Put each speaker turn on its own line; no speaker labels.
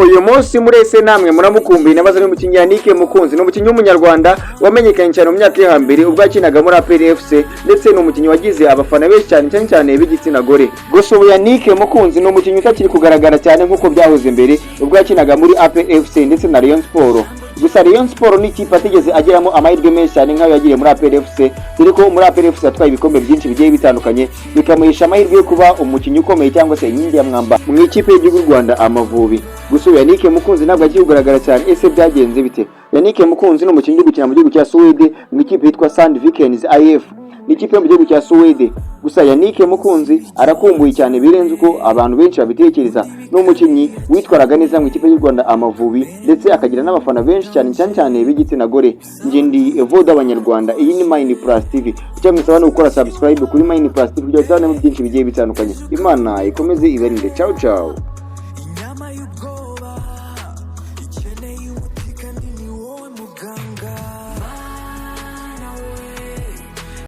Uyu munsi murese namwe muramukumbuye. Nabaza n'umukinnyi Yannick Mukunzi. Ni umukinnyi w'Umunyarwanda wamenyekanye cyane mu myaka yo hambere ubwo yakinaga muri APR FC, ndetse ni umukinnyi wagize abafana benshi cyane, cyane cyane b'igitsina gore. Gusa ubu Yannick Mukunzi ni umukinnyi utakiri kugaragara cyane nk'uko byahoze mbere ubwo yakinaga muri APR FC ndetse na Rayon Sport. Gusa Rayon Sport ni ikipe atigeze ageramo amahirwe menshi cyane nk'ayo yagiriye muri APR FC, dore ko muri APR FC yatwaye ibikombe byinshi bigiye bitandukanye, bikamuhesha amahirwe yo kuba umukinnyi ukomeye cyangwa se inkingi ya mwamba mu ikipe y'igihugu y'u Rwanda, Amavubi. Gusa ubu Yannick Mukunzi ntabwo akiri kugaragara cyane. Ese byagenze bite? Yannick Mukunzi ni umukinnyi uri gukina mu gihugu cya Suwede mu ikipe yitwa Sandvikens IF, ni ikipe yo mu gihugu cya Suwede. Gusa Yannick Mukunzi arakumbuye cyane birenze uko abantu benshi babitekereza. Ni umukinnyi witwaraga neza mu ikipe y'u Rwanda, Amavubi, ndetse akagira n'abafana benshi cyane, cyane cyane b'igitsina gore. Njye ndi Evode Abanyarwanda, iyi ni Mine Plus TV. Icyo musaba ni gukora subscribe kuri Mine Plus TV kugira ngo tuzabonemo byinshi bigiye bitandukanye. Imana ikomeze ibarinde. Ciao ciao.